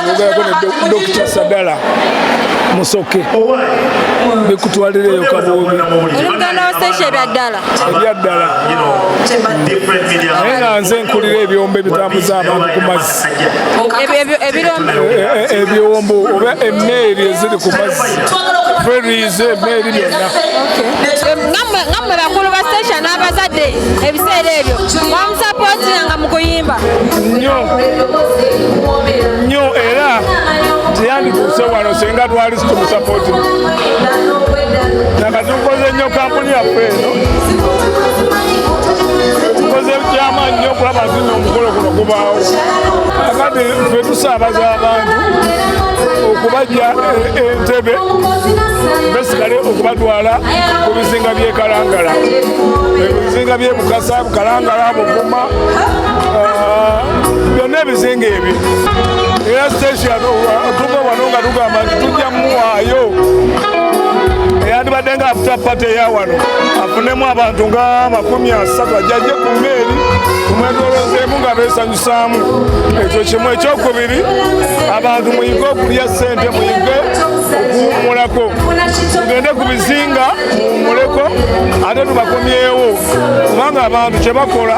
Nyogerako ne Dr. Sadala Musoke, bikutwalireyo Kabuubi. Oli muganda wa Stecia ebyaddala? Ebyaddala, naye nga nze nkulira ebyombo ebitambuza abantu ku mazzi. Ebirombe? Ebyombo oba emmeeri eziri ku mazzi, ferries, emmeeri, byonna. Nga mmwe bakulu ba Stecia n'abazadde, ebiseera ebyo mwamusapootinganga mu kuyimba? Nnyo nnyo, era teyandituuse wano singa twali situmusapooti. Nakati tukoze nnyo kampuni yaffe eno, tukoze kyamaanyi nnyo okulaba nti nno omukolo guno gubaawo. Akati ffe tusaabaza abantu okubajja Entebe, besigale okubatwala ku bizinga by'e Kalangala, ebizinga by'e Bukasa, Kalangala, Buvuma, byonna ebizinga ebyo. Era Stecia tuva wano nga tugamba nti tujja muwaayo eyandibadde nga after party eya wano, afunemu abantu nga 30, ajjajje ku mmeeri tumwetolozeemu nga beesanyusaamu. Ekyo kimu. Ekyokubiri, abantu muyige okulya ssente, muyige okuwummulako, tugende ku bizinga muwummuleko, ate tubakomyewo, kubanga abantu kye bakola,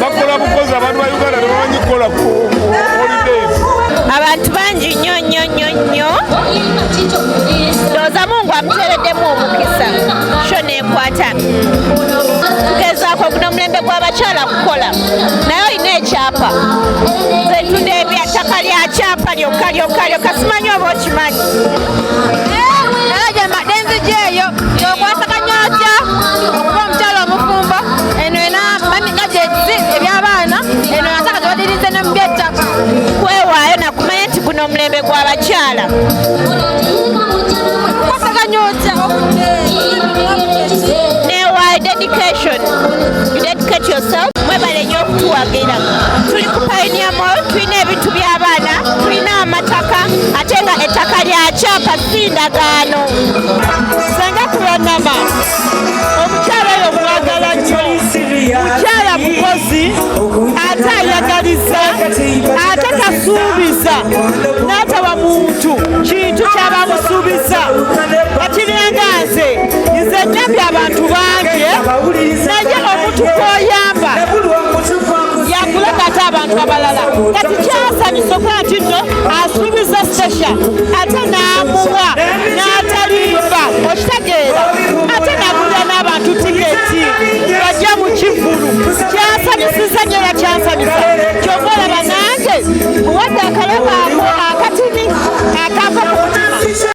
bakola bukozi. Abantu ba Uganda tebamanyi kukola ku holidays. Abantu bangi nnyo nnyo nnyo nnyo. Ndowooza Mungu amuteereddemu omukisa, sho neekwata. Tugezaako guno omulembe gw'abakyala kukola, naye olina ekyapa. Nze ntunda ebyattaka lya kyapa lyokka lyokka lyokka, simanyi oba okimanyi. Era gye mbadde nzija eyo, okwasaganya otya okuba omukyala omufumbo, eno ena mami nga gyezi eby'abaana, eno asaka gye badirize ne mu by'ettaka? Kwewaayo nakumanya nti guno omulembe gw'abakyala. Okwasaganya otya? Newaayo, dedication, you dedicate yourself. Mwebale nnyo okutuwagira. Tuli ku Pioneer Mall, tulina ebintu by'abaana, tulina amataka, ate nga ettaka lya kyapa, si ndagaano. Senga Kulanama, omukyala oyo mwagala nnyo, mukyala mukozi, ate ayagaliza, ate tasuubiza n'ataba muntu kintu kyabamusuubiza. Kakiringa nze, nze nyambye abantu bangi, naye omuntu gw'oyamba yakulaga ate abantu abalala. Kati kyasanyusa okuba nti nno asuubiza Stecia, ate n'amuwa, n'atalimba, okitegeera, ate n'agulira n'abantu tiketi bajja mu kivulu. Kyasanyusiza nnyo era kyansanyusa. Kyova olaba nange muwadde akalaba ako akatini akava ku mutima.